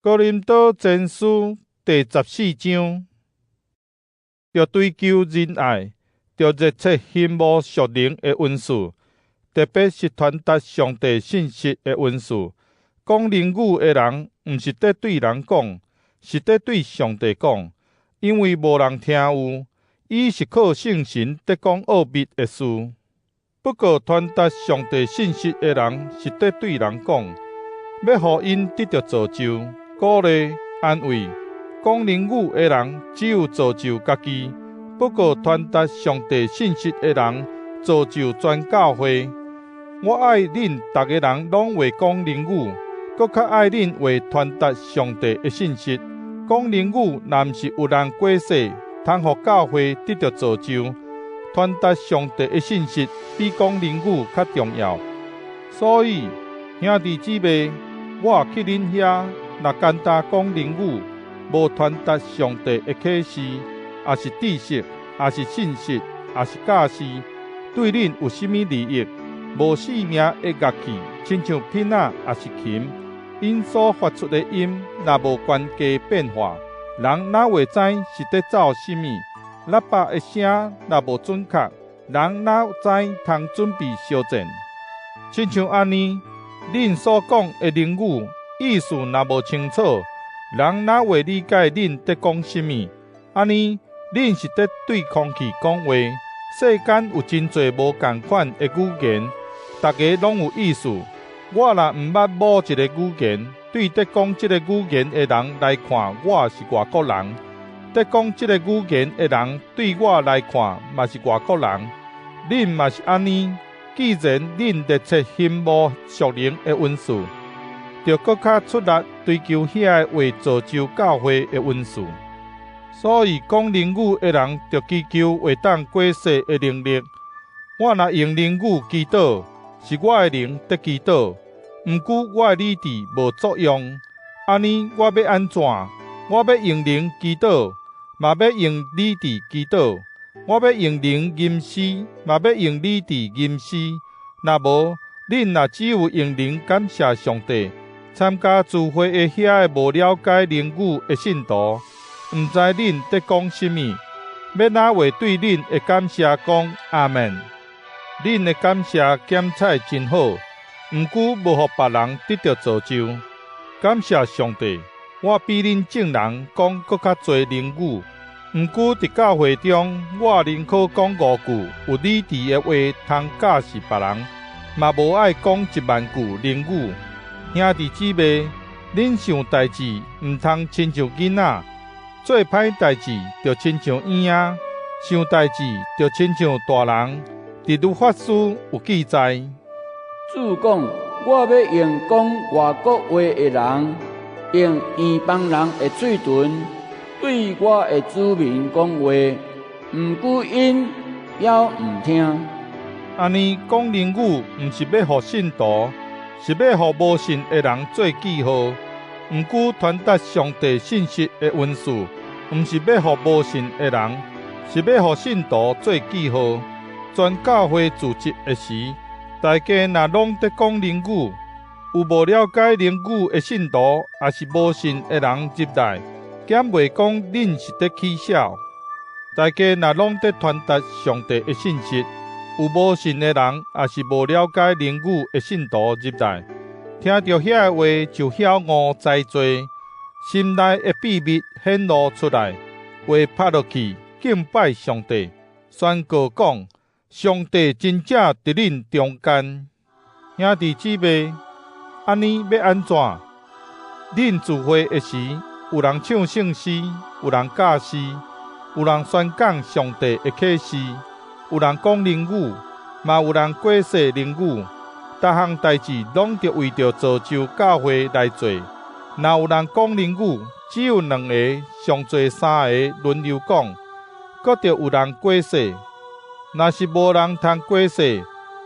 哥林多前書第14章，著追求仁愛，著熱切欣慕屬靈的恩賜，特別是傳達上帝信息的恩賜。講靈語的人，毋是佇對人講，是佇對上帝講，因為無人聽有，伊是靠聖神佇講奧秘的事。不過傳達上帝信息的人，是佇對人講，欲予𪜶得著造就、鼓勵、安慰。講靈語的人只有造就家己，不過傳達上帝信息的人造就全教會。我愛恁逐个人攏會講靈語，閣較愛恁會傳達上帝的信息。講靈語若毋是有人解釋，通予教會得著造就，傳達上帝的信息比講靈語較重要。所以，兄弟姊妹，我去恁遐，若干焦講靈語，無傳達上帝的啟示，抑是知識，抑是信息，抑是教示，對恁有啥物利益？無性命的樂器，親像琵仔抑是琴，𪜶所發出的音，若無懸低變化，人哪會知是佇奏啥物？喇叭的聲若無準確，人哪知通準備相戰？親像按呢，恁所講的靈語意思若無清楚，人哪會理解恁佇講啥物？按呢，恁是佇對空氣講話。世間有真濟無仝款的語言，逐个攏有意思。我若毋捌某一个語言，對佇講這个語言的人來看，我是外國人；佇講這个語言的人對我來看，嘛是外國人。恁嘛是按呢，既然恁熱切欣慕屬靈的恩賜，著閣較出力追求遐个會造就教會的恩賜。所以講靈語的人，著祈求會當解釋的能力。我若用靈語祈禱，是我的靈佇祈禱，毋過我的理智無作用。按呢，我欲按怎？我欲用靈祈禱，嘛欲用理智祈禱；我欲用靈吟詩，嘛欲用理智吟詩。若無，恁若只有用靈感謝上帝，參加聚會的遐个無了解靈語的信徒，毋知恁佇講啥物，欲哪會對恁的感謝講阿們？恁的感謝檢採真好，毋過無予別人得著造就。感謝上帝，我比恁眾人講閣較濟靈語，毋過佇教會中，我寧可講五句有理智的話通教示別人，嘛無愛講1萬句靈語。兄弟姊妹，恁想代誌毋通親像囡仔，做歹代誌著親像嬰仔，想代誌著親像大人。佇律法書有記載，主講：我欲用講外國話的人，用異邦人的喙唇，對我的子民講話，毋過𪜶猶毋聽。按呢講靈語，毋是欲予信徒，是欲予無信的人做記號。毋過傳達上帝信息的恩賜，毋是欲予無信的人，是欲予信徒做記號。全教會聚集的時，大家若攏佇講靈語，有無了解靈語的信徒，抑是無信的人入來，敢袂講恁是佇起痟？大家若攏佇傳達上帝的信息，有無信的人，抑是無了解靈語的信徒入來，聽著遐个話就曉悟哉濟，心內的秘密顯露出來，話拍落去，敬拜上帝，宣告講：上帝真正佇恁中間。兄弟姊妹，按呢欲按怎？恁聚會的時，有人唱聖詩，有人教示，有人宣講上帝的啟示，有人講靈語，嘛有人解釋靈語。逐項代誌攏著為著造就教會來做。若有人講靈語，只有兩个，上濟三个輪流講，閣著有人解釋。若是無人通解釋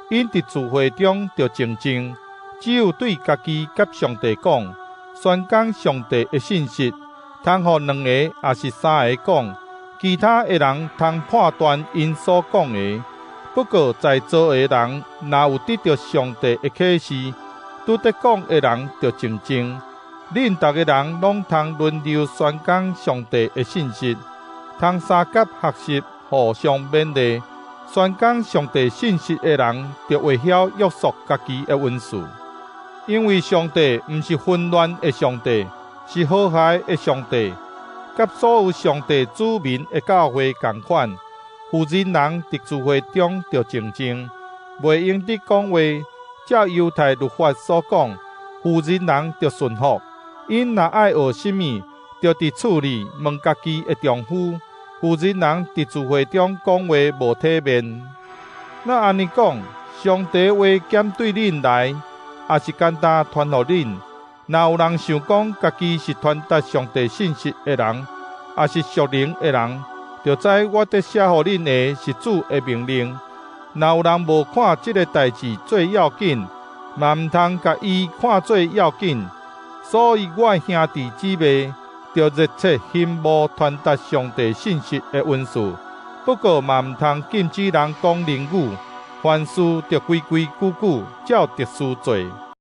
，𪜶佇聚會中著靜靜，只有對家己佮上帝講，宣講上帝的信息，通予兩個抑是三個講，其他的人通判斷𪜶所講的。不過在座的人若有得著上帝的啟示，拄才講的人著靜靜。恁逐个人攏通輪流宣講上帝的信息，通相佮學習，互相勉勵。宣講上帝信息的人，著會曉約束家己的恩賜。因為上帝毋是紛亂的上帝，是和諧的上帝。佮所有上帝子民的教會仝款，婦人人佇聚會中著靜靜，袂用得講話。照猶太律法所講，婦人人著順服。𪜶若愛學啥物，著佇厝裡問家己的丈夫。婦人人佇聚會中講話無體面。若按呢講，上帝話減對恁來，抑是簡單傳予恁？若有人想講家己是傳達上帝信息的人，抑是屬靈的人，著知我佇寫予恁的是主的命令。若有人無看這个代誌做要緊，嘛毋通共伊看做要緊。所以我兄弟姊妹，著熱切欣慕傳達上帝信息的恩賜。不過嘛毋通禁止人講靈語，凡事著規規矩矩，照秩序做。